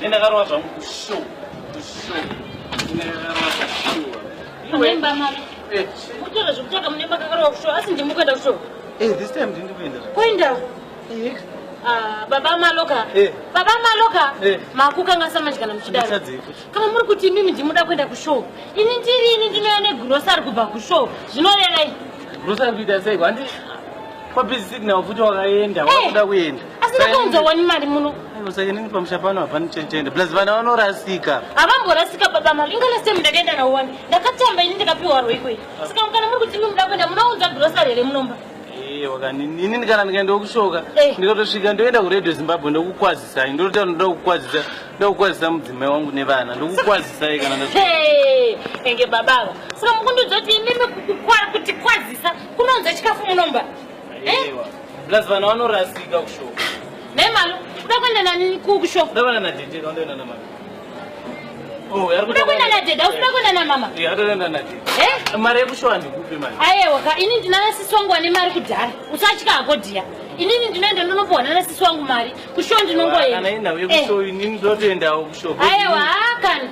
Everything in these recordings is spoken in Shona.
Nendakarova zvangu kushow. Kushow. Ndakarova kushow. Munemba mama. Eh. Mutaura zvekutaka munemba kakarova kushow asi ndimi kuenda kushow. Eh, this time ndini kuenda. Kuenda. Eh. Ah, baba Maloka. Eh. Baba Maloka. Eh. Makukangasa manje kana muchidaro. Nditadzei futi. Kana muri kuti imimi ndimuda kuenda kushow. Ini ndiri ini ndinouya negrocery kubva kushow. Zvinorevei? Grocery kuita sei? Handi kwa busy signal futi wakaenda, Eh. wakuda kuenda. Asi ndakaunza wani mari muno. Aiwa saka inini pamusha pano hapana chenchenda. Plus vana vanorasika. Havamborasika baba Malo. Inga last time ndakaenda nawo wani. Ndakatamba ini ndikapiwa rweko iyi. Saka kana muri kuti imi muda kuenda munounza grocery here munomba? Ewa kani inini kana ndikaenda kushoka Eh. ndikatosvika ndoenda kuRadio Zimbabwe ndokukwazisai ndototaura ndoda kukwazisa ndoda kukwazisa mudzimai wangu nevana ndokukwazisai kana ndasvika. Hey, enge babava. Saka mukundiudza kuti imimi kuti kwazisa kunounza chikafu munomba. Eh? Ewa. Plus vana vanorasika kushoka. Nhai Malo, uda kuenda nani kushow? Ndavana nadede ndoenda namama. Oh, ari Uda kuenda nadede, usida kuenda namama. Eh, atoenda nadede. Eh? Mari yekushowa handikupi mani. Aiwa ka ini ndina sisi wangu ane mari kudhara. Usatya hako dhiya. Inini ndinoenda ndonopuwa nana sisi wangu mari. Kushow ndinongoenda. Kana inhau yekushow inini ndotoendawo kushow. Aiwa kana.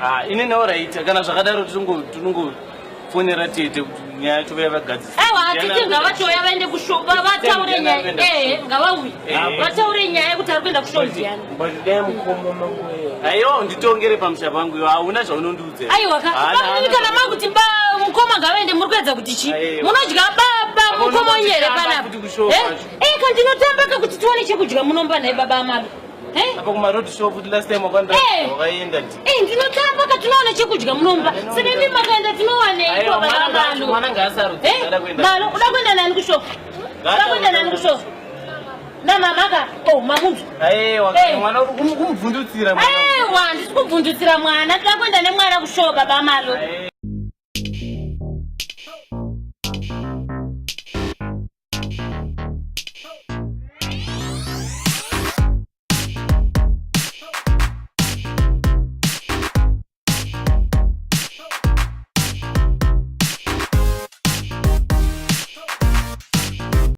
Ah, inini alright kana zvakadaro tinongo tinongofonera tete kuti nyaya yacho vaya vagadzisa. Aiwa hatiti ngavatoya vaende kushow vataure nyaya. Eh, ngavauye. Eh. Vataure nyaya yekuti ari kuenda kushow ndiyani. But dai mukoma mangu Aiwa nditongere pamusha pangu iwe hauna zvaunondiudza. Aiwa ka. Haana- Bamunini kana makuti ba mukoma ngavaende muri kuedza kuti chi. Aiwa. Munodya baba mukoma wenyu here Unotamba panapa. futi kushow Eh? kwacho. Eh, ka ndinotamba ka kuti tiwane chekudya munomba nhai baba amalo. Eh? Apa kuma road show futi last time wakanda Eh. wakaenda ndi. Eh, ndinotamba ka tinowana chekudya munomba. Saka imi makaenda tinowanei Aiwa, ko baba mwana nga- Malo? mwana ngaasarudze, Eh? ngada kuenda. Malo, uda kuenda nani kushow? Uda kuenda nani kushow? Na mama ka. Oh, mamunzwa. Aiwa Eh. mwana uri kumubvundutsira mwana. Aiwa, ndisi kubvundutsira mwana. Tida kuenda nemwana kushow baba Malo. Aiwa.